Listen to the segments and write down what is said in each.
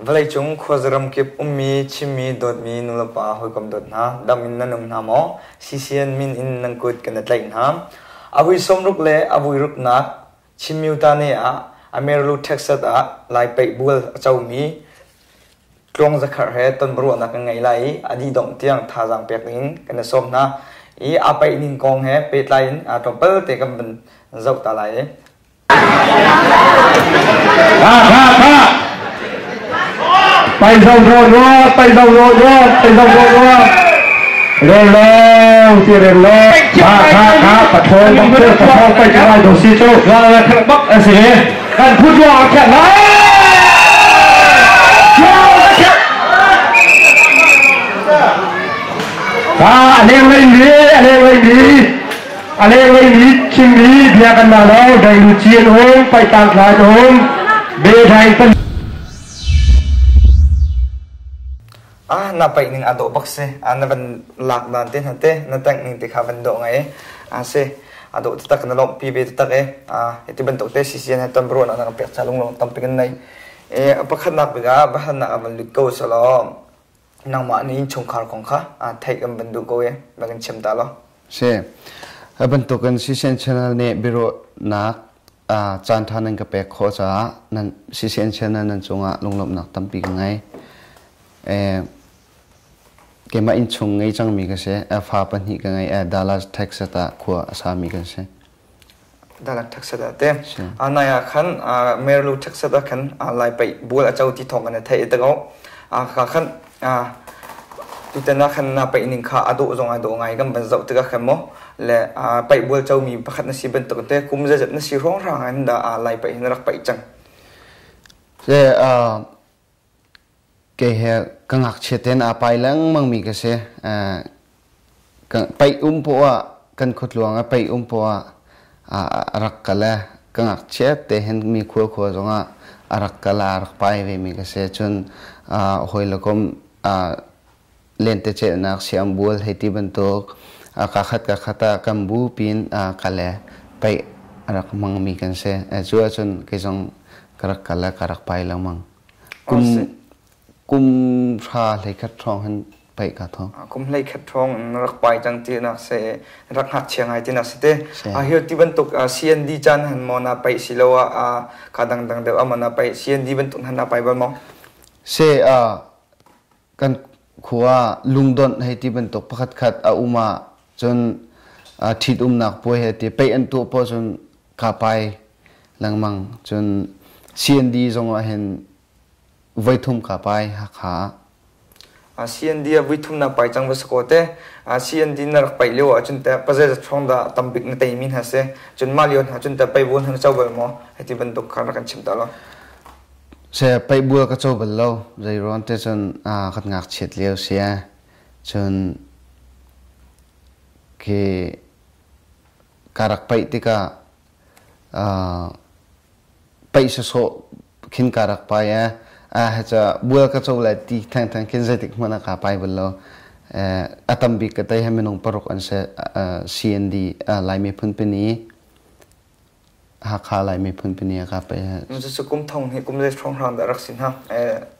Vawleicung khuazaram kip ummi Chinmi dawtmi nulepa hawikom dawt hna, dam in nan um hna maw? CCN min in nan kut kan i tlaih hna. A vui 60 le a vui ruknak Chin Myutane ah Amarillo, Texas ah Lai paih bual a comi Tluang Zakhar he tonbiaruahnak kan ngei lai i a dih dongh tiang thazaang pek dingin kan i sawm hna. I aa paih ning kong he pehtlai in tlawmpal te kan van zoh ta lai. Tha tha tha. Pai zo ro ro, pai zo ro ro, pai zo ro ro. Rel lo, ti rel lo. Tha tha tha, pathawl bang cu pathawl pai cu lai do si cu. Ra ra khat bak an si ve. Kan phu ruang ah khat lai. Tha, a leng lei mi, a leng lei mi. A lenglei mi chimmi bia kan ma lo dai lu ci an um pai tang tla an um be dai pan Ah na paih ning a dawh bak si ah na van lak dan te hna te na tank ning te kha van dawh ngai a si a dawh taktak na lawmhpi ve taktak e ah hiti bantuk te CCN he ton ruahnak na kan pek cha lunglawm tampi kan nei e pakhatnak bik ah bahannak a van lut ko selaw nangmah nih innchungkhar kong kha theih kan van duh ko i va kan chim ta law. Si. Hi bantukin CCN channel nih biaruahnak caan ṭha nan ka pek khawh caah nan CCN channel nan cungah lunglawmhnak tampi ka ngei. Keimah innchung ngei cangmi ka si. Fa pahnih ka ngei. Dallas, Texas ah khua a sami kan si. Dalan Texas ah te. Nai ah khan Marylu Texas ah khan Lai paih bual a co ti thawng kan i theih i tako. Ka khan tutan ah khan na paih ning kha a dawh zong a dawh ngai kan van zoh tikah khan maw le paih bual co mi pakhat na si bantuk te kum zeizat na si hrawnghrang in dah Lai paih hin rak paih cang. Se Kei he ka ngakchia tein aa pai lengmangmi ka si. Paih um poah ah kan khuatluang ah paih um poah ah a rak kal i ka ngakchia te hin mi khua khua zongah a rak kal a rak pai vemi ka si. Cun hawi le kom lentecelhnak siangbual hei ti bantuk kakhat kakhat ah kan bu pin kal i paih a rak hmangmi kan si. Cu ahcun kei zong ka rak kal i ka rak pai lengmang. Kum kum hra hleikhat hrawng hin paih ka thawng. Kum hleikhat hrawng in rak pai cang ti nak se rak ngakchia ngai ti nak si te. Hi ti bantuk CND caan han maw na paih si lo ah ka dangdang deuh ah maw na paih CND bantuk han na pai bal maw? Se kan khua lungdonh hei ti bantuk pakhat khat a um ah cun ṭhitumnak puai he ti peih an tuah poah cun ka pai lengmang cun CND zong ah hin voithum ka pai Hakha ah. CND ah voithum na pai cang va si ko te CND na rak paih lio ah cun te pazei zat hrawng dah tambik na teimi hna si cun mah lio hna cun te paihbual hna na co bal maw hei ti bantuk kha rak kan chim ta law. Se paihbual ka co bal lo. Zeiruang te cun kan ngakchiat lio si cun khi ka rak paih tikah paih sawsawh khin ka rak pai e ca bual ka co lai ti thengtheng khin zeitik hmanh ah ka pai bal lo. A tambik ka tei he minung paruk an si CND Laimi phunpini Hakha Lai miphun pini ka pe. Cucu kum thong hi kum zei hrawng dah rak si hna.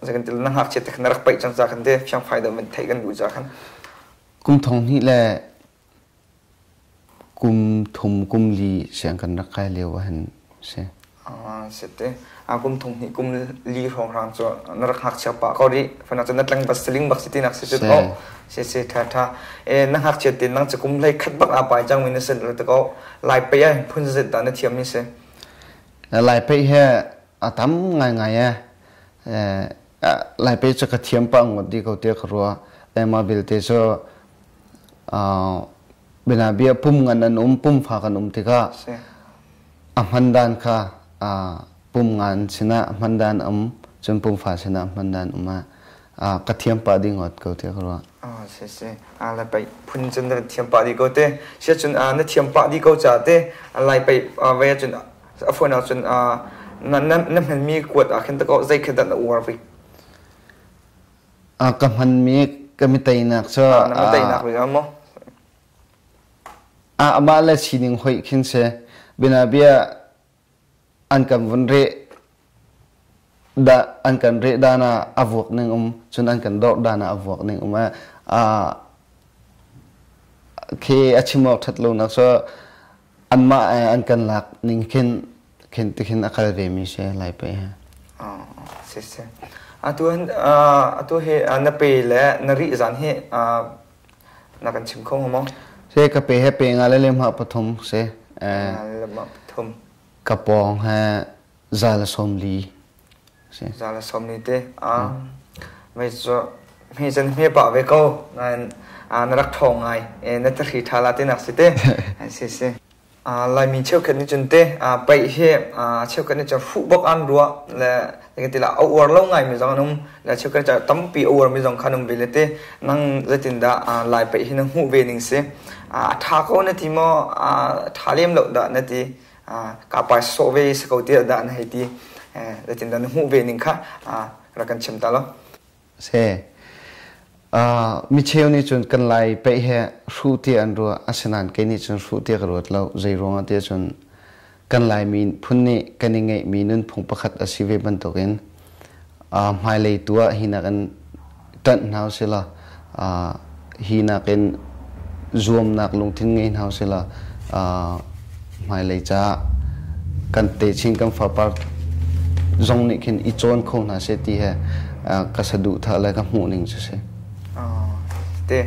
Zeikan til na ngakchia te khan rak paih cang ca khan te fiang fai deuh min theih kan duh ca khan. Kum thong hnih le kum thum kum li siang kan rak kai lio ah hin si. Si te. Kum thong hnih kum li hrawng hrang cu na rak ngakchia pa ko rih. Fana cu na tlang bas siling bak si ti nak si cu ko. Si si tha tha. E na ngakchia te nang cu kum hlei khat bak a pai cang mi na sin te ko. Lai pei ah phun zet dah na thiam mi si? Lai pei he a tam ngaingai e. Lai pei cu ka thiam pah ngot di ko te ka rua. Ema belte cu bina bia pum ngan an um pum fa kan um tikah a hman dan kha pum ngan sinah a hman dan um cun pum fa sinah a hman dan um ah ka thiam pah ding ngot ko te ka ruah. Ah si si lai paih phun cun na thiam pah dih ko te sia cun na thiam pah dih ko ca te lai paih ve cun a phone ah cun na na hmanmi kuat ah khin ta ko zei khi dah na uar bik Ka hmanmi ka miteinak cu na miteinak bik ah maw Amah le sining hoih khin si. Binabia an kan vun reh. Da an kan reh dan ah a vuak ning um cun an kan dorh dan ah a vuak ning um a khi a chim awk ṭhat lonak cu anmah an kan lak ning khin khin tikhin a kal ve mi si lai pe he. Si si. Atu atu hi na pe le na rih zan hi na kan chim kho maw? Se ka pe he pe nga le lem ha pathum se. Nga le ma pathum. Ka pawng he za le 40. Za le 40 te. Mei cu hme cun hme pah ve ko. Nain na rak ṭhawng ngai. Na thahri ṭha la tinak si te. Si si. Laimi cheukhat nih cun te paih hi cheukhat nih cun hruh bak an ruah le ti la a uar lo ngai mi zong an um le cheukhat nih tampi a uar mi zong khan um ve le te nang zeitindah Lai paih hi na hmuh ve ning si a ṭha ko na ti maw a ṭha lem lo dah na ti ka pai sawh ve si ko tiah dah na hei ti zeitindah na hmuh ve ning kha rak kan chim ta lo. Se mi cheu nih cun kan lai peih he hru ti an ruah asinain kei nih cun hru ti ka ruat lo zei ruangah tiah cun kan Laimi phun nih kan i ngeihmi nunphung pakhat a si ve bantukin hmailei tu ah hi nakin ṭanh hna usih law hi nakin zuamnak lungthin ngei hna usih law hmailei caah kan techin kan fapar zong nih khin i cawn kho hna seh ti he ka saduhthah le ka hmuh ning cu si. Te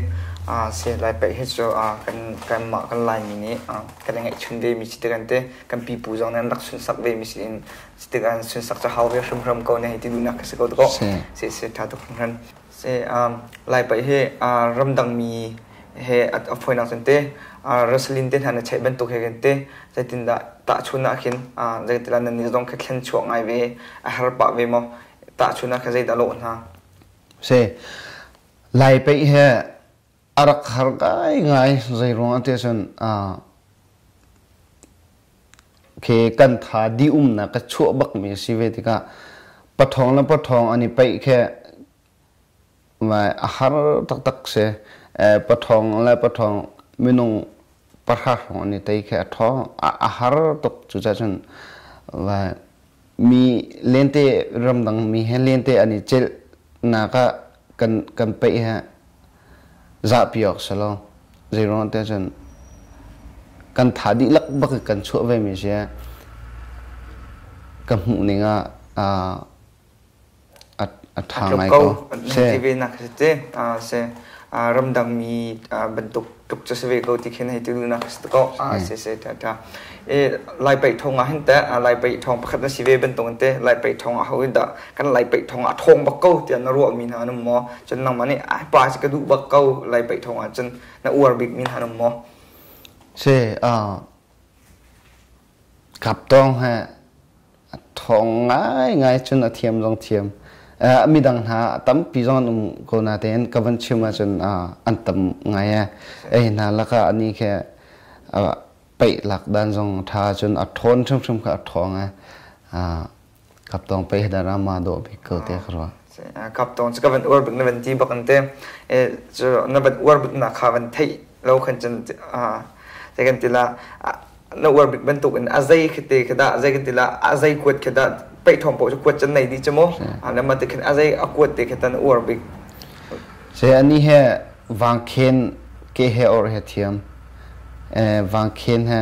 si lai paih hi cu kan kanmah kan Laimi nih kan i ngeihchun ve mi si ti kan ti kan pipu zong nih an rak sunsak ve mi si in tik an sunsak cu hau ve hrimhrim ko ne hei ti duhnak ka si ko ko si si tha tuk hringhran si lai paih hi ramdang mi he a fawinak cun te Rosalyn te hna na cheih bantuk he kan te zeitindah tahchun ah khin zeitindah nan nih zong kha thlen chuak ngai ve a har pah ve maw tahchun ah kha zeidah lawh hna si lai paih he a rak har ngai ngai zei ruang ah cun khi kan tha di umnak ka chuah bak mi si ve tikah pathawng le pathawng an i paih khi a har taktak si pathawng le pathawng minung pahra hrawng an i tei khi a ṭhawng a har tuk cucaah cun mi lente ramdang mi he lente an i celh nak ah kan kan paih he zahpi awk si lo zeiruang tiah cun kan tha dihlak bak in kan chuah ve mi si ka hmuh ning ah a ṭha ngai ko. Si. TV nak si te si ramdang mi bantuk tuk cu si ve ko ti khin hei ti duhnak si ko si si ṭha ṭha e lai paih thong ah hin te lai paih thong pakhat na si ve bantuk in te lai paih thong ah ho dah kan lai paih thong ah thong bak ko tiah na ruah mi hna an um maw cun nangmah nih ai pa si ka duh bak ko lai paih thong ah cun na uar bik mi hna an um maw si kap tong he A ṭhawng ngaingai cun a thiam zong thiam. Midang hna tampi zong an um ko natein ka van chim ahcun an tam ngai ee. Ei hna lakah ani khi paih lak dan zong ṭha cun a ṭhawn hrimhrim kha a ṭhawng ee. Kaptawng paih hi dah ma dawh bik ko te ka ruah. Kaptawng cu ka van uar bik na van ti bak an te. Cu na van uar bik na kha van theih lo khan cun zei kan ti la na uar bik bantuk in a zei khi te khi dah zei kan ti la a zei kuat khi dah peih thawng paoh cu kuat cun nei dih cu mu na ma te khin a zei a kuat te khi ta na uar bik Se ani he vangkhen ke he or he thiam vangkhen he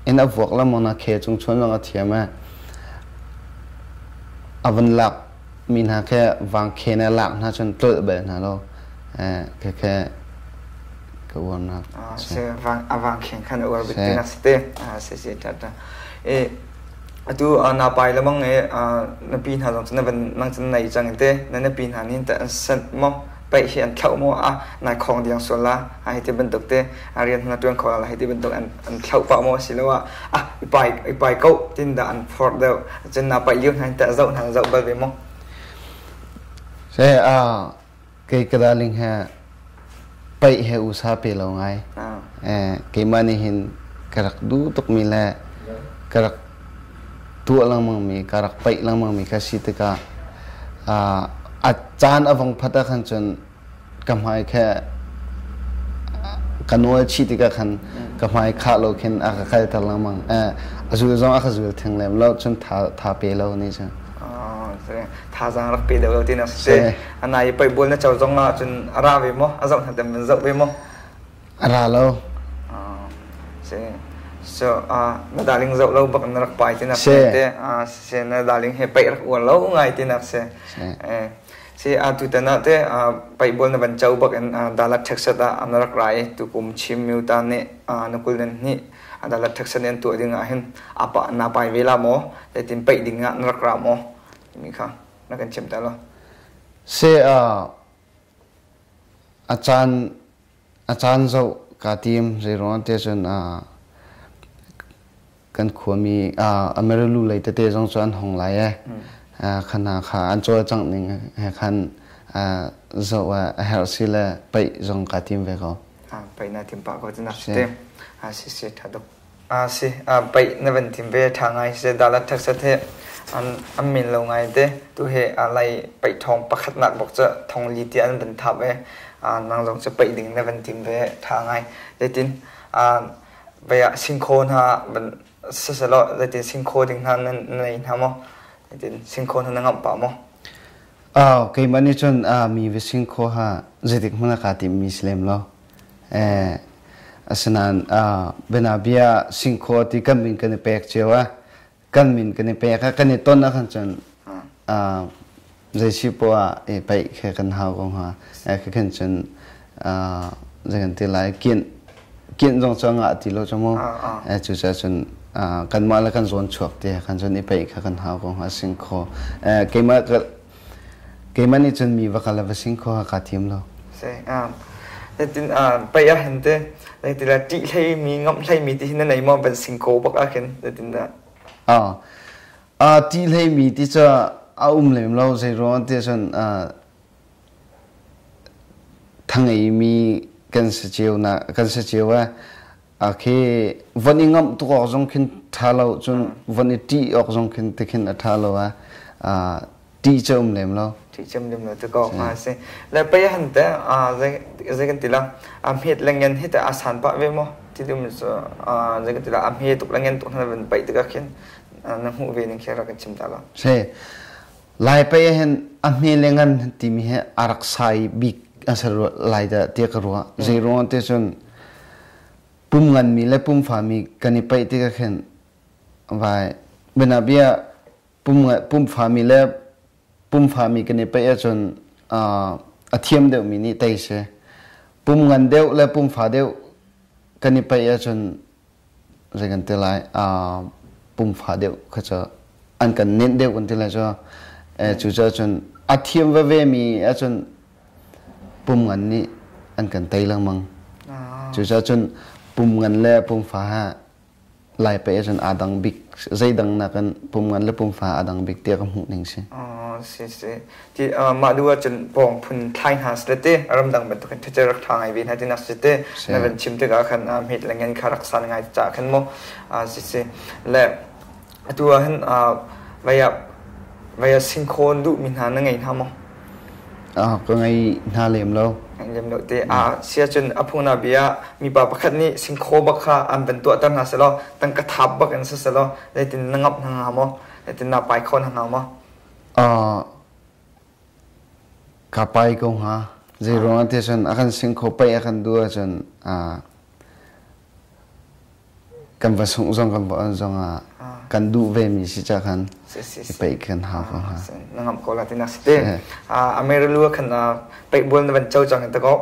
in a vuak la mona khe chung chuan zong a thiam e a van lak mi hna khe vangkhen e lak hna cun tlolh bel hna lo khe khe ka uarnak si a vangkheng khan a uar bik ti nak si te si si ta ta e atu na pai lamang e na pi hna zong cu na van nang cun nei cang te na na pi hna nin ta an sent mo paih hi an thlauh mo a nai khong diang sual la a hi ti bantuk te a rian hna tuan kho la hi ti bantuk an an thlauh pa mo si lo a a i pai i pai ko tin da an phor deuh cun na pai liu hna ta zoh hna zoh bal ve mo se a Kei ka darling he paih he usa pe lo ngai. Keimah nih hin ka rak duh tukmi le ka rak tuah lengmang mi, ka rak paih lengmang mi kha si tikah a caan a vong phat ah khan cun ka hmai khe ka nawl chih tikah khan ka hmai khah lo khin a ka kalter lengmang. A zul zong a ka zul theng lem lo cun tha tha pe lo ni cun. Thazaang rak pe deuh lo ti na si. Ana i paih bual na co zong ah cun a ra ve maw? A zoh hna tem zoh ve maw? A ra lo. Si. So, na darling zoh lo bak na rak pai ti nak si. Te. Si na darling he paih rak uar lo ngai ti nak si. Si a tu tan ah te paih bual na van co bak in Dalat Texas ah na rak rai tu kum Chin Myu ta nih na kul nan hnih Dalat Texas nih an tuah ding ah hin apa na pai ve la maw? Zeitin paih ding ah na rak ra maw? Timi kha na kan chim ta lo. Se a caan a caan zoh kaa tim zeiruang te cun kan khuami Amarilu lei tete zong cu an hong lai e khana kha an cawlcangh ning he khan zoh a herh si le paih zong kaa tim ve ko. Paih na tim pah ko cu nak si te. Si si tha tuk. Si paih na van tim ve tha ngai si dalat thakset he an min lo ngai te tu he lai paih thong pakhat nak bok cu thong li ti an van thap e nang zong cu paih ding na van tim ve tha ngai zeitin vei ah singkhaw hna van siselaw zeitin singkhaw ding hna nan nei hna maw zeitin singkhaw hna na ngamh pah maw? Keimah nih cun mi va singkhaw ha zeitik hmanh ah kaa timmi si lem lo. Asinain bianabia singkhaw ti kan min kan i pek cio ah kan min kan i pek ah kan i ton ah khan cun zei si poah i paih kha kan hau ko hnga. Khan cun zei kan ti lai kianh kianh zong cu a ngah ti lo cu mu. Cucaah cun kanmah le kan zawn chuak ti khan cun i paih kha kan hau ko hnga sing kho. Keimah keimah nih cun mi va kal va sing kho ha kaa tim lo. Tin paih ah hin te ti la ṭih hlei mi ngamh hlei mi ti hin na nei maw van sing ko bak ah khin tin dah. Ṭih hleimi ti cu a um lem lo. Zeiruang ti cun thangeimi kan si cio na kan si cio eh. Khi von i ngamh tuk awk zong khin ṭha lo cun von i ṭih awk zong khin ti khin a ṭha lo eh. Ṭih cu um lem lo. Ṭih cu um lem lo ti ko a si. Le pei han te zei kan ti la a hmet le ngen hi te a san pah ve maw? Ti dum cu zei kan ti la a hme tuk le ngen tuk hna van paih tikah khin na hmuh ve ning khi rak kan chim ta lo. Si. Lai pei hin a hme le ngan timi hi a rak sai bik a si lai dah tiah ka ruah. Zei ruang te cun pum nganmi le pum fami kan i paih tikah khin vai bia pum fami le pum fami kan i paih ahcun a thiam deuhmi nih tei si. Pum ngan deuh le pum fa deuh kan i paih ahcun zei kan ti lai pumfa deuh kha cu an kan nenh deuh kan ti lai cu cucaah cun a thiam veve mi ahcun pum ngan nih an kan tei lengmang cucaah cun pum ngan le pumfa ha lai pe ahcun aa dang bik zeidang nakin pum ngan le pumfa aa dang bik tiah ka hmuh ning si. Si si. Ti mah lu ahcun pawng phun thlai hna si te ramdang bantukin thece rak ṭha ngai ve hna tinak si te na van chim tikah khan hmet le ngen kha rak san ngai ca khan mu si si le atu ah hin vaya vaya singkhawn duh mi hna na ngei hna maw? Ka ngei hna lem lo. Lem lo te a sia cun a phungna bia mipa pakhat nih singkhaw bak kha an van tuahter hna selaw tangka thap bak in si selaw zeitin na ngamh hna hnga maw zeitin na pai kho hna hnga maw? Ka pai ko hnga. Zeiruang ah ti cun a kan sing kho paih a kan duh ahcun kan va sungh zong kan va on zong ah kan duh ve mi si ca khan i paih kan hau ko hnga. Na ngamh ko la ti nak si te. Amerilu khan paih bual na van co cang in tako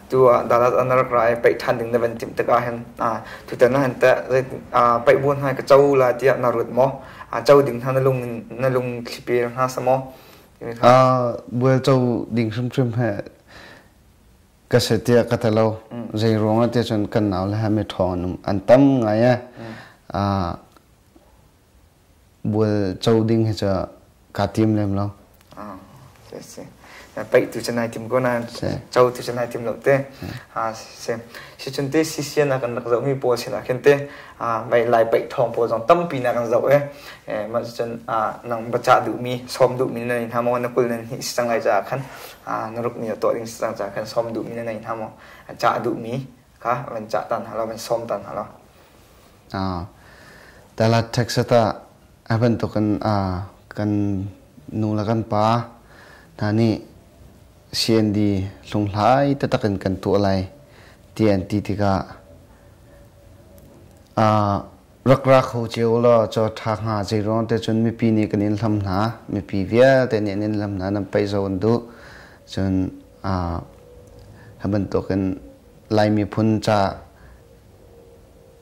tu dalat an rak ra i paih ṭhan ding na van timh tikah hin tutan ah hin teh paih bual hna ka co la tiah na ruat maw? Co ding hna na lung na lung thlipi hna sa maw? Bual co ding hrimhrim he ka se tiah ka telo. Zei ruang ah tiah cun kan nau le ha mi ṭhawng an tam ngai e. Bual co ding hi cu kaa tim lem lo. Si. Paih tu cu nai tim ko nain co tu cu nai tim lo te. Si. Si cun te CCN ah kan rak zohmi pawl sinah khin te vai lai paih thawng pawl zong tampi na kan zoh e. Mah cun nang baca duhmi, sawm duhmi na nei hna maw, na kul nan hnih si cang lai caah khan na ruk ni tuah ding si cang caah khan sawm duhmi na nei hna maw, cah duhmi kha van cah tan hna lo, van sawm tan hna lo. Talat Texas ah a bantukin kan nu le kan pa hna nih CND hlunghlai taktak in kan tuah lai ti an ti tikah rak ra kho cio law caw ṭha hnga. Zeiruang te cun mipi nih kan in hlam hna, mipi vialte nih an in hlam hna, nan paih zo an duh. Cun hi bantukin Lai miphun ca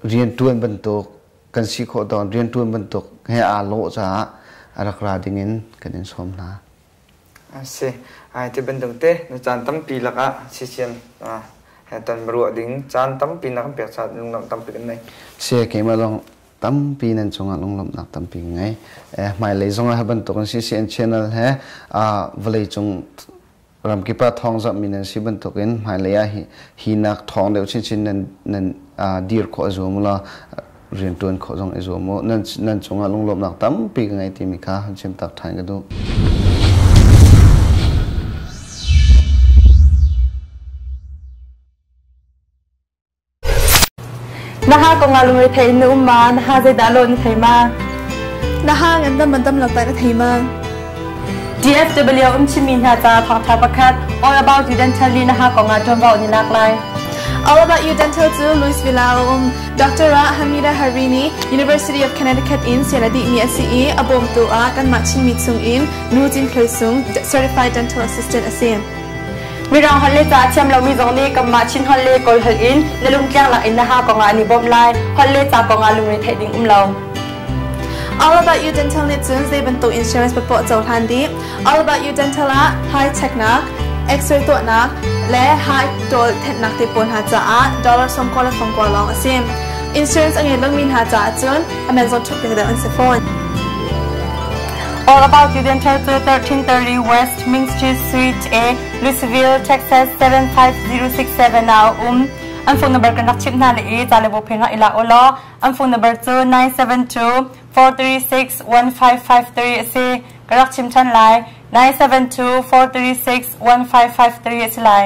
rianṭuan bantuk kan si khawh tawn, rianṭuan bantuk he aa lawh caah a rak ra ding in kan in sawm hna. A si. Ai ti bantuk te na caan tampi lakah sisian he ton ruah ding caan tampi na kan pek caah lunglawmh tampi kan nei. Si, keimah zong tampi nan cungah lunglawmhnak tampi ngei. Hmailei zongah hi bantuk in CCN channel he vawleicung ramkip ah thawngzamhmi nan si bantukin hmailei ah hi nak thawng deuh chinchin nan nan dir khawh a zuam law rianṭuan khawh zong i zuam u. Nan nan cungah lunglawmhnak tampi ka ngei timi kha hun chim tak ṭhan ka duh. Na ha kong ah lungrethei in na um ma? Na ha zeidah lawh na thei ma? Na ha ngandam man dam lo ta na thei ma? DFW um chimmi hna ca thawngṭha pakhat All About You Dental nih na ha kong ah ṭuanvo an i lak lai. All About You Dental cu Louisville ah a um. Dr. Hamida Harini, University of Connecticut in sian a dihmi a si i a bawmtu ah kanmah Chinmi chung in Nu Cin Thloi Sung, Certified Dental Assistant a si. Mirang holh le ca a thiam lomi zong nih kanmah Chin holh le Kawl holh in na lungtliang lak in na ha kong ah an i bawmh lai. Holh le ca kong ah lungre theih ding um lo. All About You Dental nih cun zei bantuk insurance papoah cohlan dih. All About You Dental ah hai checknak, X-ray tuahnak, le hai tawl thenhnak te pawl hna caah dollar 90 le 90 lawng a si. Insurance a ngei lomi hna caah cun a man zong ṭhumh piak deuh an si fawn. All About You Dental cu 1330 West Main Street Suite A, Louisville, Texas 75067 ah a um. An phone number kan rak chimh hna le i ca le bu phen ah i lak u law an phone number cu 972 436 1553 a si. Ka rak chim ṭhan lai. 972 436 1553 a si lai.